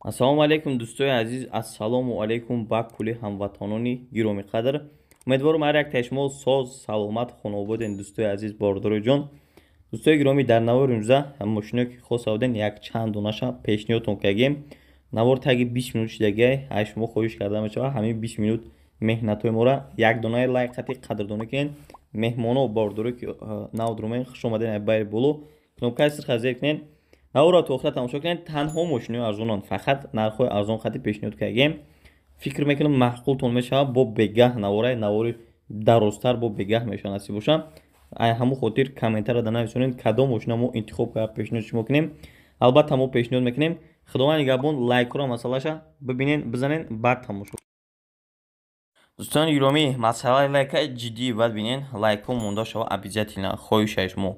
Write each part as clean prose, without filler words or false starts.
Ассалому алайкум, дӯстои азиз, ассалому алайкум ба кулли ҳамватанони гиромиқадр. Умедворам ҳар яктаи шумо соз, саломат, хонободен, дӯстои азиз, бордорои ҷон. Дӯстои гиромӣ, дар навори имрӯза мошиное ки хоста будем, якчанд донаша пешниҳодтон кардем. Навор таги 20 минут шидагиай, аз шумо хоҳиш карда мешавад ҳамин 20 минут меҳнатҳои моро як донаи лайк қати қадрдонӣ кунед. Меҳмоно, бордоро ки нав дурумем, хуш омадед ай байри боло. Кнопкаи сирха зер кунед. Наворро то охира тамошо кунед. Танҳо мошинои арзонанд, фақат нархҳои арзон қати пешниҳод кардем. Фикр мекунам маъқултон мешавад, бо бегаҳ наворай, навори дарозтар бо бегаҳ мешавад насиб бошад. Ай ҳамун хотир комментария да нависонед, кадом мошина мо интихоб карда пешниҳод шумо кунем. Албатта мо пешниҳод мекунем. Худованд нигаҳбон, лайкҳоро масъалаша бибинед, бизанед, баъд тамошо. Дӯстони гиромӣ, масъалаи лайка ҷиддӣ баъд бинед, лайкҳо монда шава обязательно, хоҳишаи шумо.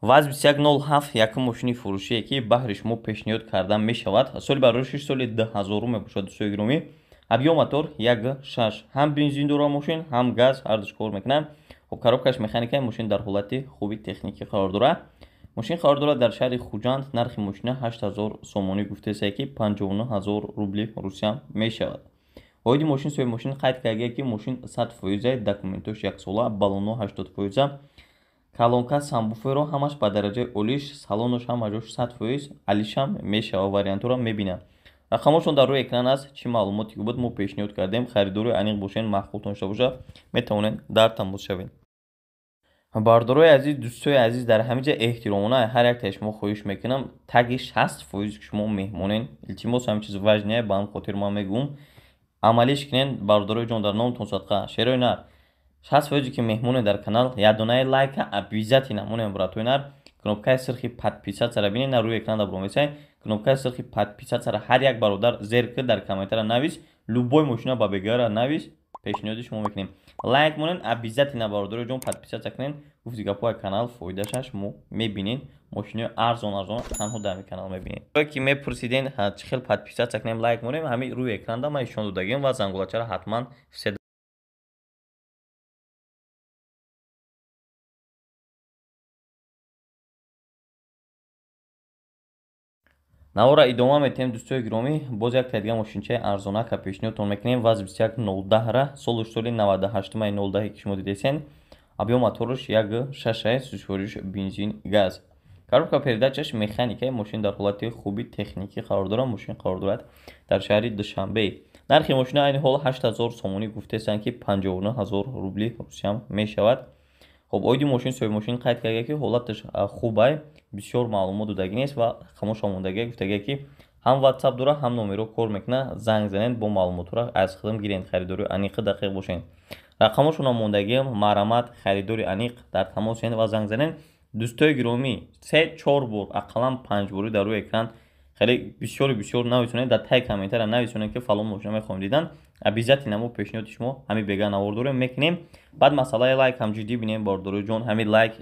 ВАЗ 2107 якум мошини фурӯшие ки баҳри шумо пешниҳод карда мешавад. Соли барои соли 2000 мебошад, дӯстои гиромӣ. Объём мотор 1.6, ҳам бензин дора мошин, ҳам газ, ҳардуш кор мекунад. Хоб, коробкаш механика, мошин дар ҳолати хуби техникӣ қарор дорад. Мошин қарор дорад дар шаҳри Хуҷанд. Нархи мошина 8000 сомонӣ гуфтаест ки 59000 рубли Русия мешавад. Оиди мошин соҳиби мошин қайд кардагия ки мошин 100%, документош яксола, баллоно 80%, колонка, сабвуферро ҳамаш ба дараҷаи олиш, салонош ҳама ҷош 100% алишам мешавад, вариантҳоро мебинам. Рақамошон дар рӯи экран аст. Чӣ маълумоте ки буд мо пешниҳод кардем. Харидори аниқ бошед, маъқултон шуда бошад, метавонед дар тамос шавед. Бардорои азиз, дӯстои азиз, дар ҳамин ҷа эҳтиромона ҳар яктаи шумо хоҳиш мекунам, таги 60% ки шумо меҳмонен, илтимос, ҳамин чиз важнее, ба ҳам хотир ман мегӯм, амалиш кунед, бардорои ҷон, дар номтон садқа, шерои нар. 60% ки меҳмоне дар канал, як донаи лайка обязательно монем, братои нар. Кнопкаи сирхи подписаться бинед, на рӯи экран да бромесай, кнопкаи сирхи подписаться ҳар як бародар зер ки дар комментария навис, любой мошина ба бегара навис, пешниҳоди шумо мекунем. Лайк монед обязательно, бародарои ҷон, подписаться кунед. Гуфти гапҳои канал фоидаша шумо мебинед. Мошинои арзон арзон танҳо дар ҳамин канал мебинед. Ки мепурсиден чӣ хел подписаться кунем, лайк монем, ҳамин рӯи экранда ман ишон додагем ва зангулачаро ҳатман все. Навора идома метиҳем, дӯстои гиромӣ. Боз як дига мошинчаи арзонака пешниҳодтон мекунем. ВАЗ 2110-ра, солуш соли 98 010 ки шумо дидесен. Объём моторш 1.6, сӯзишвориш бензин, газ. Коробка передачаш механика, мошин дар ҳолати хуби техникӣ қарор дорад. Мошин қарор дорад дар шаҳри Душанбе. Нархи мошина айни ҳол 8000 сомонӣ гуфтесанд ки 59000 рубли Русия мешавад. Хоб, оиди мошин соҳиби мошин қайд карда ки ҳолаташ хубай, бисёр маълумот додагӣ нест ва рақамошо мондагия, гуфтагия ки ҳам ватсап дора, ҳам номеро кор мекунад. Занг занед, бо маълумотҳоро аз худам гиред, харидори аниқи дақиқ бошед. Рақамошонро мондагиам, марҳамат, харидори аниқ дар тамос шавед ва занг занед. Дӯстои гиромӣ, 3-4 бор, ақаллан 5 борӣ дар рӯи экран хеле бисёри бисёр нависонед, дар таи комментария нависонед ки фалон мошина мехоҳем дидан. Обязательно мо пешниҳоди шумо ҳамин бега навор дорем, мекунем. Баъд масъалаи лайк ҳам ҷиддӣ бинем, бордорои ҷон, ҳамин лайк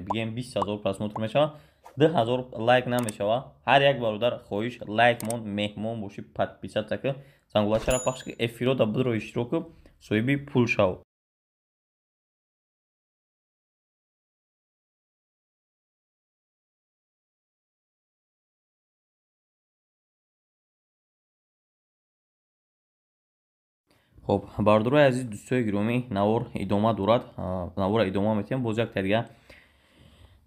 бигем 20000 просмотр мешавад, 2000 лайк намешавад. Ҳар як бародар хоҳиш лайк мон, меҳмон бошӣ, подписаться ки, зангулачаро пахш ки, эфиро да бидро иштирок ки, соҳиби пул шав. Хоб, бародарои азиз, дӯстои гиромӣ, навор идома дорад, навора идома метиҳем. Боз як дига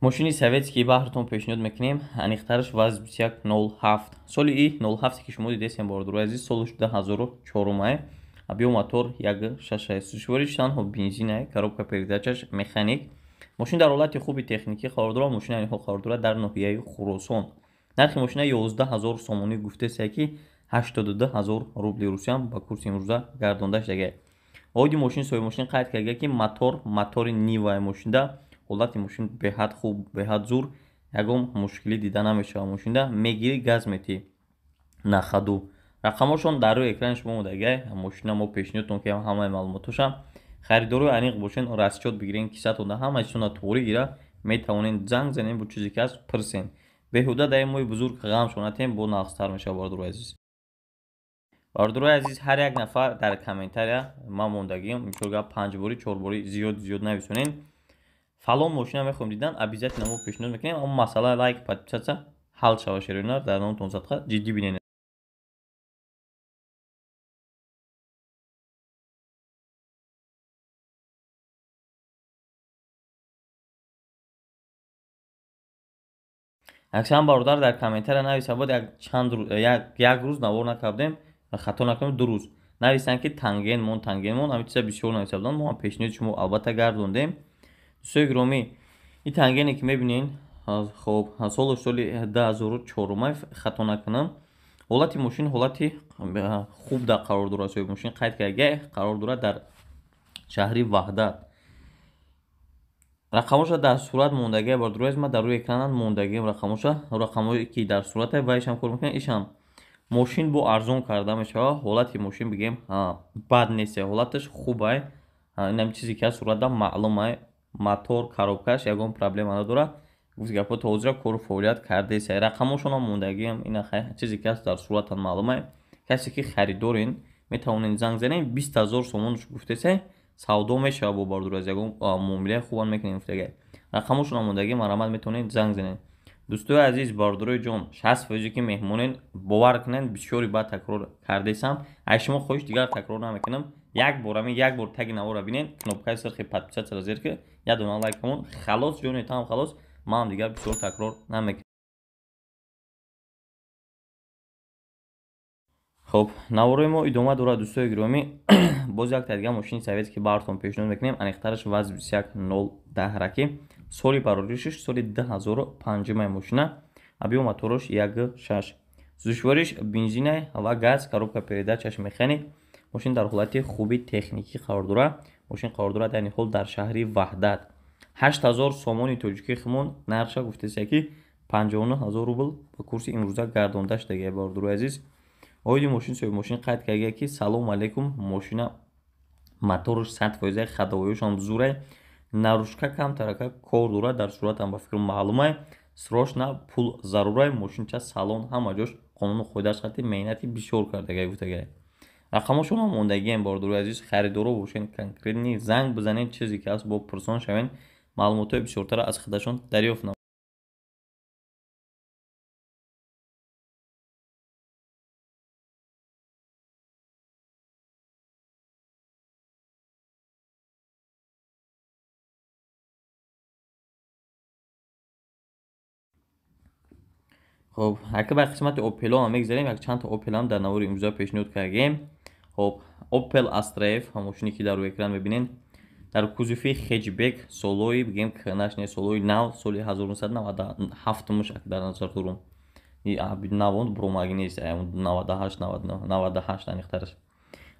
мошини советский баҳртон пешниҳод мекунем. Аниқтараш ВАЗ 2107, соли и 07 ки шумо дидесем, бародарои азиз, солаш 2004. Объём мотор 1.6, сӯзишвориш танҳо бензин, коробка передачаш механик. Мошин дар ҳолати хуби техникӣ қарор дорад. Мошин айни ҳол қарор дорад дар ноҳияи Хуросон. Нархи мошина 11000 сомонӣ гуфтеса ки 82000 рубли Русия ба курси имрӯза гардонда шудагия. Оиди мошин соҳиби мошин қайд карда ки мотор мотори Ниваи мошинда, ҳолати мошин беҳад хуб, беҳад зур, ягон мушкилӣ дида намешавад мошинда, мегирӣ газ метиҳӣ на ходу. Рақамошон дар рӯи экрани шумо омодагия. Мошина мо пешниҳодтон кардем ҳамаи маълумотоша. Харидорои аниқ бошен, расчёт бигирен, кисатонда ҳама чизтона туғрӣ гира, метавонед занг занед, бо чизе ки ҳаст пурсен. Беҳуда дар ин моҳи бузург ғамшон натиҳем, бо нағзтар мешавад, бародарои азиз. Бародарои азиз, ҳар як нафар дар комментария ман мондагиам, мисол гап 5 борӣ, 4 борӣ зиёд зиёд нависонед. Фалон мошина мехоҳем дидан, обязательно мо пешниҳод мекунем, аммо масъалаи лайк, подписаться ҳал шава, шерои нар, дар номтон садқа, ҷиддӣ бинед. Якчанд бародар дар комментария нависа буд, як рӯз навор накардем, хато накунем, 2 рӯз нависанд ки танген мон, танген мон, ҳамин чиза бисёр нависа буданд. Мо ҳам пешниҳоди шумо албатта гардондем. Дӯстои гиромӣ, ин тангене ки мебинед, хоб солаш соли 2004, хато накунам, ҳолати мошин ҳолати хуб дар қарор дорад. Соҳиби мошин қайд карда қарор дорад дар шаҳри Ваҳдат. Рақамоша дар сурат мондагия, бародарои азиз, ман дар рӯи экранам мондагиам рақамоша, рақамое ки дар сурата вайшам кор мекунад. Ишам мошин бо арзон карда мешавад. Ҳолати мошин бигем бад нест, ҳолаташ хубай. Инам чизе ки аз суратда маълумай, мотор, коробкаш ягон проблема надорад. Гуфт гапо то ҳозира кору фаъолият кардест. Рақамошонам мондагиам, ина чизе ки аст дар суратан маълумай. Касе ки харидорен метавонед занг занед, 20 000 сомонаш гуфтесай, савдо мешавад бо бародари азиз, ягон муомилаи хубам мекунем гуфтагай. Рақамошонам мондагиам, марҳамат метавонед занг занед. Дӯстои азиз, бародарои ҷон, 60% ки меҳмонен, бовар кунед, бисёри бад такрор кардесам. Аз шумо хоҳиш дигар такрор намекунам. Як бор ҳамин як бор таги навора бинед, кнопкаи сирхи подписатсияро зер ки як дона лайк камон, халос, ҷони там халос, ман дигар бисёр такрор намекунам. Хоб, наворои мо идома дорад, дӯстои гиромӣ. Боз як дигар мошини советский бартон пешниҳод мекунем. Аниқтараш ВАЗ 21010 раки, соли бароришаш соли 2005 мошина, объем мотораш 1.6, сӯзишвориш бензина ва газ, коробка передачаш механик. Мошин дар ҳолати хуби техникӣ қарор дорад. Мошин қарор дорад айни ҳол дар шаҳри Ваҳдат. 8000 сомони тоҷикӣ химон нархша гуфтеся ки 59000 рубл ба курси имрӯза гардонда шудагия, бародарои азиз. Оиди мошин соҳиби мошин қайд кардагия ки салом алейкум, мошина мотораш 100%, ходовоёшам зурай, нарушка камтарака кор дорад, дар суратам ба фикр маълумай, срочно пул зарурай, мошинча салон ҳама ҷош қонуну қоидааш қати меҳнати бисёр кардагия гуфтагия. Рақамошонам мондагием, бародарои азиз, харидоро бошед, конкретни занг бизанед, чизе ки аст бо пурсон шавед, маълумотҳои бисёртара аз худашон дарёфт намоед. Хоб, ҳака ба қисмати Opel-о ҳам мегзарем, як чанд та Opel ҳам дар навори имрӯза пешниҳод кардем. Хоб, Opel Astra F, мошине ки дар рӯи экран мебинед, дар кузови хэтчбек, солои бигем кнаш не, солои нав, соли 1997 ак дар назар дорум. Навон бромаги нест, 98, 99, 98 аниқтараш.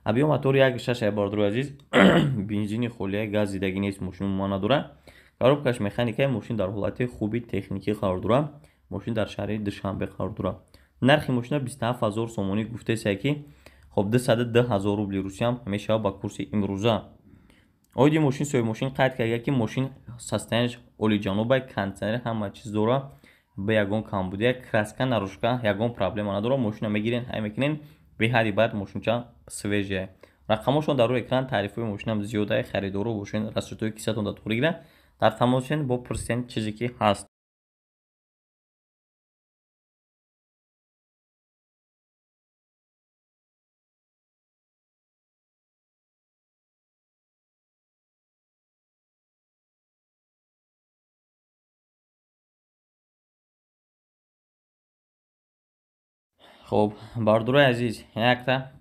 Объем мотор 1.6, бародарои азиз, бензини холия, газ зидагӣ нест, мошин умуман надорад. Коробкаш механикаи, мошин дар ҳолати хуби техникӣ қарор дорад. Мошин дар шаҳри Душанбе қарор дорад. Нархи мошина 27000 сомонӣ гуфтеся ки хоб 202000 рубли русиям мешавад ба курси имрӯза. Оиди мошин соҳиби мошин қайд карда ки мошин состоянияш олиҷанобай, кондитсионер ҳама чиз дорад, ба ягон камбудия, краска, нарушка ягон проблема надорад. Мошина мегирен, ҳай мекунен, беҳади баъд мошинча свежия. Рақамошон дар рӯи экран, таърифҳои мошинам зиёда, харидоро бошен, расчётҳои кисатон дар тоғри гиранд, дар тамос шен бо пурсен чизе ки ҳаст. Хоб, бародарои азиз, якта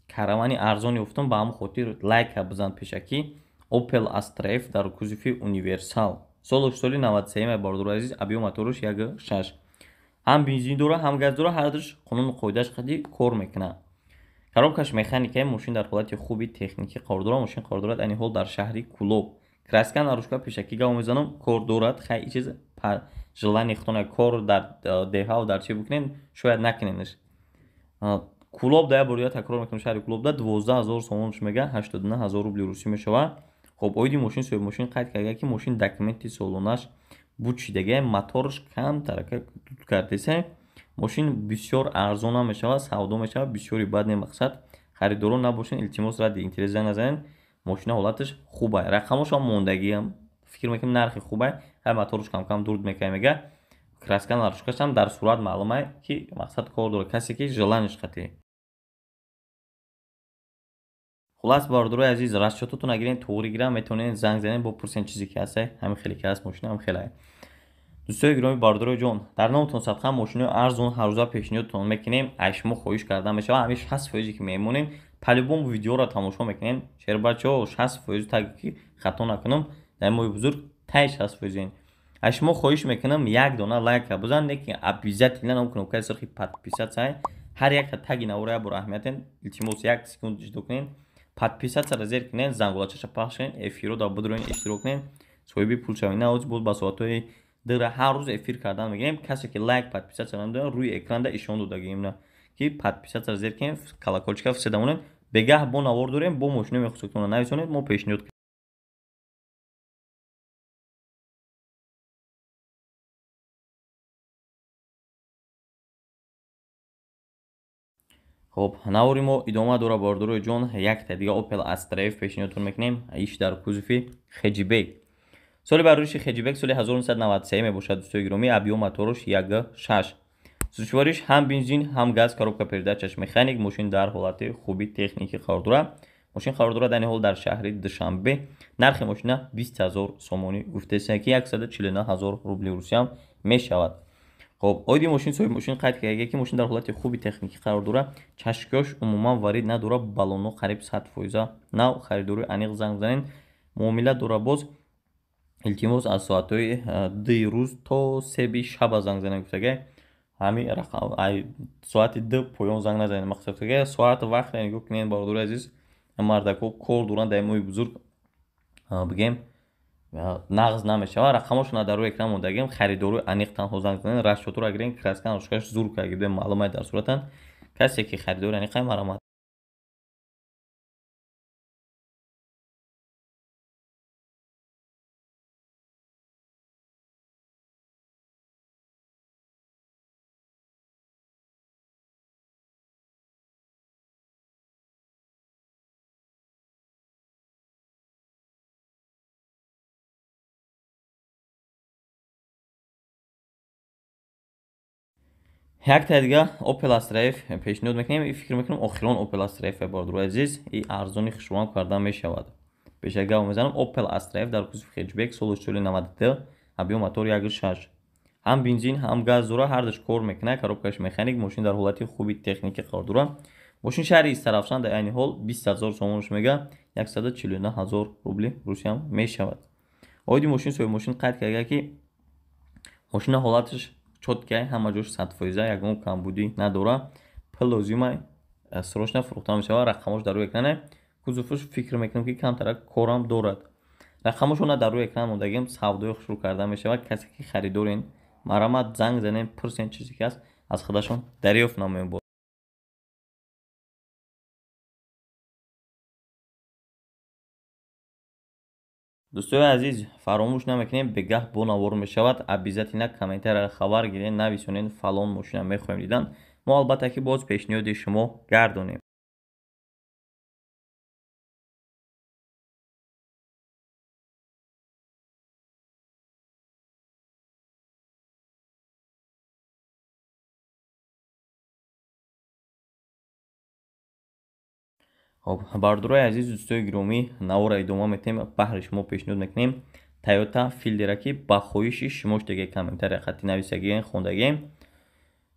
каравани арзон ёфтам, ба ҳамон хотир лайка бизан пешакӣ. Opel Astra F дар кузови универсал, солаш соли 93, бародарои азиз, объем мотораш 1.6, ҳам бензин дорад, ҳам газ дорад, ҳардуш қонуну қоидааш қади кор мекунад. Коробкаш механикаи, мошин дар ҳолати хуби техникӣ қарор дорад. Мошин қарор дорад айни ҳол дар шаҳри Кулоб. Краска, нарушка пешакӣ гав мезанам, кор дорад. Хай, чиз желание худтона кор дар деҳаву дар чӣ бикунед, шояд накунедш. Кулоб да як бор дигар такрор мекунам, шаҳри Кулоб да 12000 сомонш мега, 89000 рубли русӣ мешавад. Хоб, оиди мошин соҳиби мошин қайд карда ки мошин документи солонаш бучидагия, мотораш камтарака дуд кардеса, мошин бисёр арзон ҳам мешавад, савдо мешавад, бисёри бад не мақсад. Харидорон набошен, илтимос, радди интерес занг назанед. Мошина ҳолаташ хубай, рақамошам мондагиам, фикр мекунам нархи хубай, ҳай мотораш кам-кам дурд мекунад мега, краска нарушкашам дар сурат маълумай ки мақсад кор дорад, касе ки желаниш қатӣ. Хулас, бародарои азиз, расчётотон агирен тоғри гирам, метавонед занг занед, бо пурсен чизе ки ҳастай, ҳамин хеле ки ҳаст мошина, ҳам хеле. Дӯстои гиромӣ, бародарои ҷон, дар номатон садқа мошинои арзон ҳаррӯза пешниҳодтон мекунем. Аз шумо хоҳиш карда мешавад, ҳамин 60% ки мемонем, по-любому видеоро тамошо мекунем. Шербачаҳо 60% таги ки хато накунам, дар моҳи бузург таи 60%. Аз шумо хоҳиш мекунам, як дона лайка бизан, лекин обязательно нам кнопкаи сурхи подписаться ҳар якта таги навора як бор аҳамиятен. Илтимос, як секунд ҷудо кунед, подписаться-ро зер кунед, зангулачаша пахш кунед, эфиро дар бидроен иштирок кунед, соҳиби пул шавед. На оз боз ба соатҳои дра ҳар рӯз эфир кардан мегирем. Касе ки лайк, подписаться намедонад, рӯи экранда ишон додагием, ки подписаться-ро зер кунед, колокольчика фиседа монед. Бегаҳ бо навор дорем, бо мошино мехостед нависонед, мо пешниҳод. Хоб, навори мо идома дора, бародарои ҷон. Якта дига Opel Astra F пешниҳодтон мекунем. Иш дар кузови хеджбек. Соли барориши хеджбек соли 1993 мебошад, дӯстои гиромӣ. Объём мотораш 1.6. Сӯзишвориш ҳам бензин, ҳам газ, коробка передачаш механик. Мошин дар ҳолати хуби техникӣ қарор дорад. Мошин қарор дорад айни ҳол дар шаҳри Душанбе. Нархи мошина 20 ҳазор сомонӣ гуфтеста, ки 149 ҳазор рубли русиям мешавад. Хоб, оиди мошин соҳиби мошин қайд карда, ки мошин дар ҳолати хуби техникӣ қарор дорад, чашкиёш умуман варид надорад, баллонҳо қариб 100% нав. Харидори аниқ занг занед, муомила дора боз. Илтимос, аз соатҳои 2 рӯз то 3 шаба занг занед гуфтага. Ҳамин рақам соати 2 поён занг назанед, мақсад гуфтага. Соат вақт нигоҳ кунед, бародари азиз, мардако кор доранд дар моҳи бузург, бигем, нағз намешавад. Рақамошона дар рӯи экран мондагем, харидори аниқ танҳо занг занед. Расчётро гирен, краска ношкаш зур карда, маълумай дар суратан. Касе ки харидори аниқай, марамат. Якта дига Opel Astra F пешниҳод мекунем. И фикр мекунам, охирон Opel Astra F, бародарои азиз, и арзони хушрӯам карда мешавад. Пешага мезанам. Opel Astra F дар кузови хеджбек, соли соли 92, объём мотор 1.6. Ҳам бензин, ҳам газ дора, ҳардаш кор мекунад, коробкаш механик, мошин дар ҳолати хуби техникӣ қарор дорад. Мошин шаҳри Истаравшан дар айни ҳол 20 ҳазор сомонаш мега, 149 ҳазор рубли русиям мешавад. Оиди мошин соҳиби мошин қайд карда, ки мошина ҳолаташ чёткай, ҳама ҷош 100%, ягон камбудӣ надорад. Пул лозимай, срочно фурӯхта мешавад. Рақамош дар рӯи экране. Кузоваш фикр мекунам, ки камтарак корам дорад. Рақамошона дар рӯи экран мондагем, савдои хушрӯ карда мешавад. Касе ки харидорен, марамат занг занем, пурсен, чизе ки аст аз худашон дарёфт намоем. Дӯстои азиз, фаромӯш намекунем, бегаҳ бо навор мешавад. Обязательно комментарияро хабар гирен, нависонед, фалон мошина мехоҳем дидан. Мо албатта ки боз пешниҳоди шумо гардонем. Хоб, бародарои азиз, дӯстои гиромӣ, навора идома метем. Баҳри шумо пешниҳод мекунем Toyota Fielder, ки ба хоҳиши шумо шудаги, комментария хатти нависагиен, хондагием.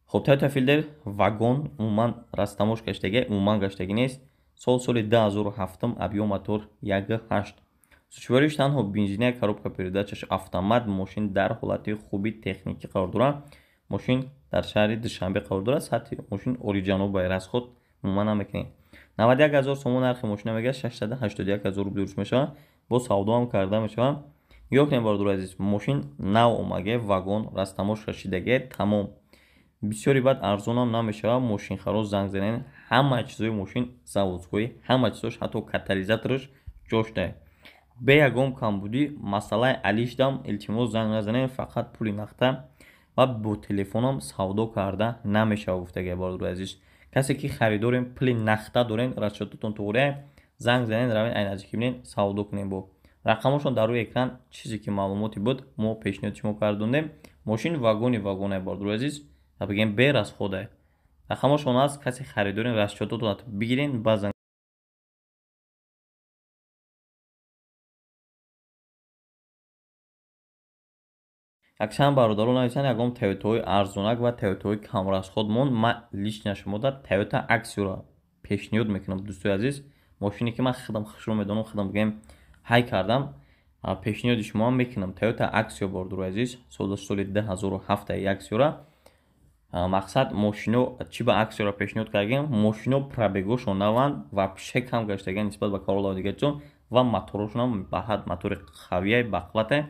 Хоб, Toyota Fielder вагон, умуман растамош гаштаги, умуман гаштагӣ нест. Сол соли 2007, объём мотор 1.8. Сӯзишвориш танҳо бензиния, коробка передачаш автомат. Мошин дар ҳолати хуби техникӣ қарор дорад. Мошин дар шаҳри Душанбе қарор дорад. Сатҳи мошин олиҷанобай, расход умуман намекунед. 91 ҳазор сомон нархи мошина мегардад, 681 ҳазор рубли рус мешавад. Бо савдоам карда мешавад. Нигоҳ кунед, бародари азиз, мошин нав омаге, вагон растамош шидаге, тамом. Бисёри баъд арзонам намешавад. Мошинхаро занг занед, ҳама чизои мошин заводской, ҳама чизош, ҳатто катализатораш ҷошта, бе ягон камбудӣ. Масъалаи алишдам илтимос занг назанед, фақат пули нақда ва бо телефонам савдо карда намешавад гуфтагия, бародари азиз. Касе ки харидорем, пули нақда дорен, расчётотон туғрия, занг занед, равед, ай наздики бинед, савдо кунем. Бо рақамошон дар рӯи экран, чизе ки маълумоте буд, мо пешниҳоди шумо кардондем. Мошин вагони вагонае, бародари азиз, бигем, бе расходае. Рақамошон аст, касе харидорен, расчётотон бигирен, баъзан. Якчанд бародарон нависанд, ягон Toyota-ҳои арзонак ва Toyota-ҳои камрасход мон. Ман лично шумода Toyota Axio-ро пешниҳод мекунам, дӯстои азиз. Мошине ки ман худам хушро медонам, худам бигӯем ҳай кардам, пешниҳоди шумоам мекунам. Toyota Axio, бародарои азиз, соли 2007 Axio-ра. Мақсад мошино чӣ ба Axio-ро пешниҳод кардем? Мошино пробегошон наванд, вообще кам гаштаган нисбат ба Corolla дигар чизо, ва моторошонам ба ҳад мотори қавияй, бақувватай.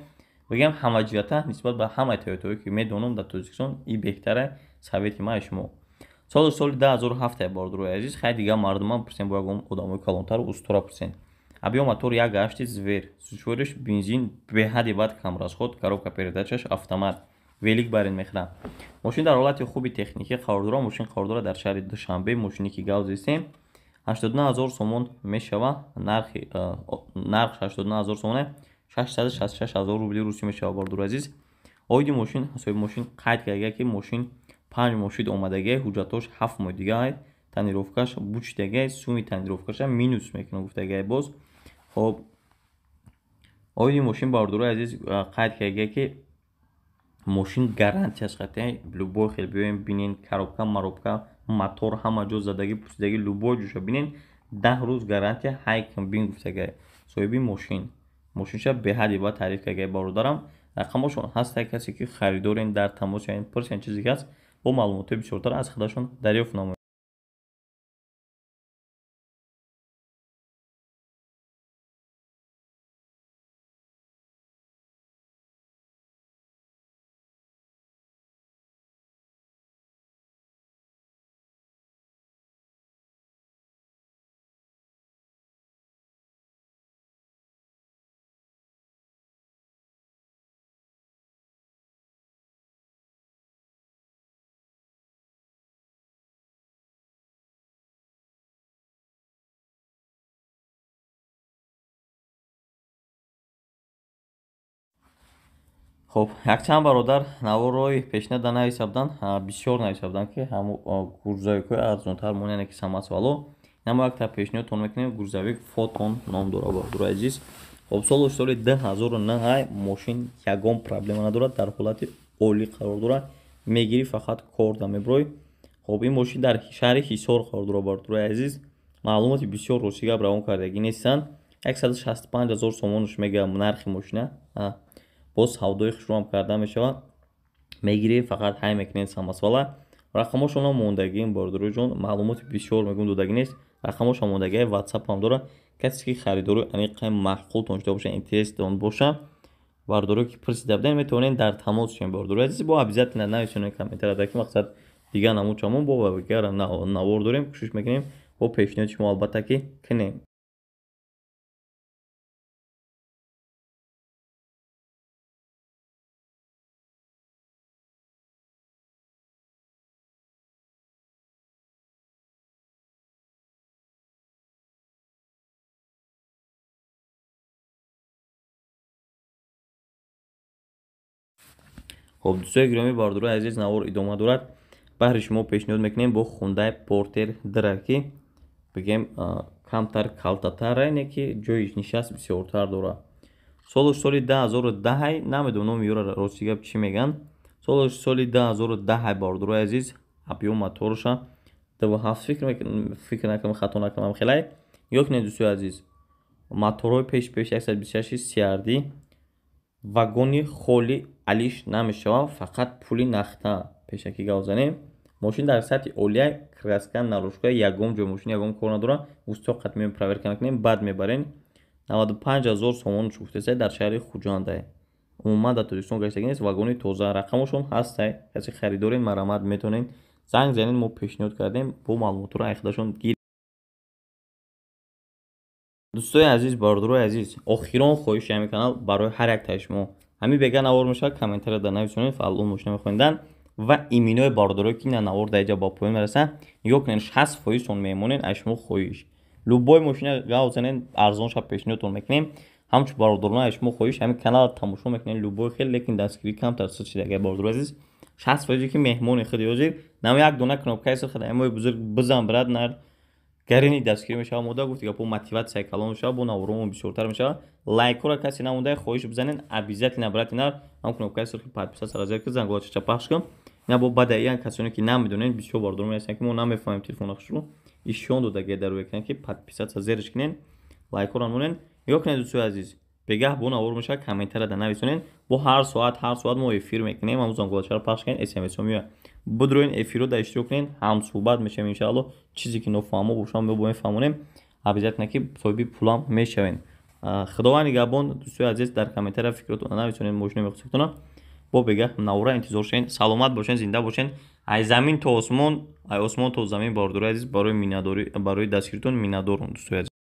Бигӯям, ҳамаҷиҳата нисбат ба ҳамаи Toyota-ҳое ки медонам дар Тоҷикистон и беҳтара. Совети ман шумо. Соли 2007, бародарои азиз. Хай, дигар мардумам пурсем, бо ягон одамои калонтар, устора пурсем. Объём мотор 1,8 зверь, сӯзишвориш бензин, беҳади бад камрасход, коробка передачаш автомат, велик барин мехӯрам. Мошин дар ҳолати хуби техникӣ қарор дорад. Мошин қарор дорад дар шаҳри Душанбе. Мошине ки гав зистем, 89 ҳазор сомон мешава нархи, нарх 89 ҳазор сомоне, 666 ҳазор рубли русӣ мешава, бародари азиз. Оиди мошин соҳиби мошин қайд карда, ки мошин 5 моҳ шуд омадагиай, ҳуҷҷатҳош 7 моҳ дигар, тонировкаш бучидагиай, суми тонировкаша минус мекунам гуфтагиай боз. Хоб, оиди мошин, бародарои азиз, қайд карда, ки мошин гарантияш қатъи, любой хел биёем бинен, коробка, маробка, мотор, ҳама ҷо задагӣ, пусидагӣ, любой ҷоша бинен, 10 рӯз гарантия ҳайкам бин гуфтагиай соҳиби мошин. Мошинша беҳади ба таъриф кардаи бародарам. Рақамошон ҳаста, касе ки харидорен, дар тамос шавен, пурсен, чизе ки ҳаст, бо маълумотҳои бисёртар аз худашон дарёфт намоед. Хоб, якчанд бародар наворҳои пешина нависа буданд, бисёр нависа буданд, ки ҳамо грузовикҳои арзонтар мон, яъне ки самосвало. Намо якта пешниҳодтон мекунем, грузовик Фотон ном дорад, бародарои азиз. Хоб, соли 2009, мошин ягон проблема надорад, дар ҳолати олӣ қарор дорад. Мегирӣ, фақат корда мебурой. Хоб, ин мошин дар шаҳри Ҳисор қарор дорад, бародарои азиз. Маълумоти бисёр, рости гап, равон кардагӣ нестанд. 165 ҳазор сомонаш мегӯям нархи мошина, боз савдои хушроам карда мешавад. Мегирӣ, фақат ҳай мекунед самосвала. Рақамошонам мондагием, бародароҷон, маълумоти бисёр мегӯм додагӣ нест, рақамошам мондагӣ, ватсап ҳам дорад. Касе ки харидори аниқай маъқултон шуда боша, интерестон боша, бародаро ки пурсида будем, метавонед дар тамос шавем, бародарои азиз. Бо обязательно нависонед комментарияда, ки мақсад дигар намуд бо дигар навор дорем, кӯшиш мекунем бо пешниҳоди шумо албатта ки кунем. Хоб, дӯстои гиромӣ, бародарои азиз, навор идома дорад. Баҳри шумо пешниҳод мекунем бо Хундай Портер дра, ки бигем камтар калтатара, не ки ҷои нишаст бисёртар дорад. Солаш соли 2010, намедонам номи ёра, рости гап, чӣ мегӯянд. Солаш соли 2010, бародарои азиз, объём моторша 2,7, фикр накунам, хато накунам, хелай. Нигоҳ кунед, дӯстои азиз, моторҳои пеш пеш 126 CRD, вагони холӣ, алиш намешавад, фақат пули нахта пешакӣ гап занем. Мошин дар сатҳи олия, краска, наружка, ягон ҷой мошин ягон кор надорад. Усто қат меоем, проверка мекунем, баъд мебарем. 95 ҳазор сомон гуфтеса, дар шаҳри Хуҷанда, умуман дар Тоҷикистон гаштагӣ нест, вагони тоза. Рақамошон ҳастай, касе харидорен, марамат, метавонед занг занед. Мо пешниҳод кардем, бо маълумотҳоро айхудашон гир. Дӯстои азиз, бародарои азиз, охирон хоҳиши ҳамин канал барои ҳар яктаи шумо: ҳамин бега навор мешавад, комментарияда нависонед фаълон мошина мехоҳендан ва именои бародарое ки на навор дар иҷа ба поён мерасанд. Нигоҳ кунед, 60 фоизтон мемонед. Аз шумо хоҳиш: любой мошина гав занед, арзонша пешниҳодтон мекунем. Ҳамчун бародарона аз шумо хоҳиш: ҳамин каналро тамошо мекунед любой хел, лекин дастгирӣ камтар суд шидагай. Бародарои азиз, 60 фоизе ки меҳмони худи ҳозир нам як дона кнопкаи сурх мои бузург бизан, брат, нар. Гарини дастгирӣ мешава. Мода гуфти гапо, мотиватсия калон мешава, бо наворомо бисёртар мешава. Лайкҳоро касе намонда, хоҳиш, бизанен обязательно, брати нар. Ҳам кнопкаи сурхи подписаться зер ки, зангулачача пахш кун. Ина бо бадаиян касоне ки намедонен, бисёр бардор меҳастанд, ки мо намефаҳмем телефона хушрӯ ишон додагия дар рӯи экран, ки подписаться зериш кунен, лайкҳоро монен. Нигоҳ кунед, дӯстои азиз, бегаҳ бо навор мешава. Комментария да нависонен. Бо ҳар соат, ҳар соат мо эфир мекунем. Ҳамун зангулачаро пахш кунед, смсҳо меояд. Бидроен, эфирро да иштирок кунед, ҳамсӯҳбат мешавем, иншаалло. Чизе ки нофаҳмо бошам, мо мефаҳмонем. Обязательно ки соҳиби пулам мешавем. Худованд нигаҳбон, дӯстои азиз. Дар комментария фикротона нависонед, мошина мехоститона. Бо бегаҳ навора интизор шавед. Саломат бошед, зинда бошед. Ай замин то осмон, ай осмон то замин, бародарои азиз, барои миннатдорӣ, барои дастгиритон миннатдорам, дӯстои азиз.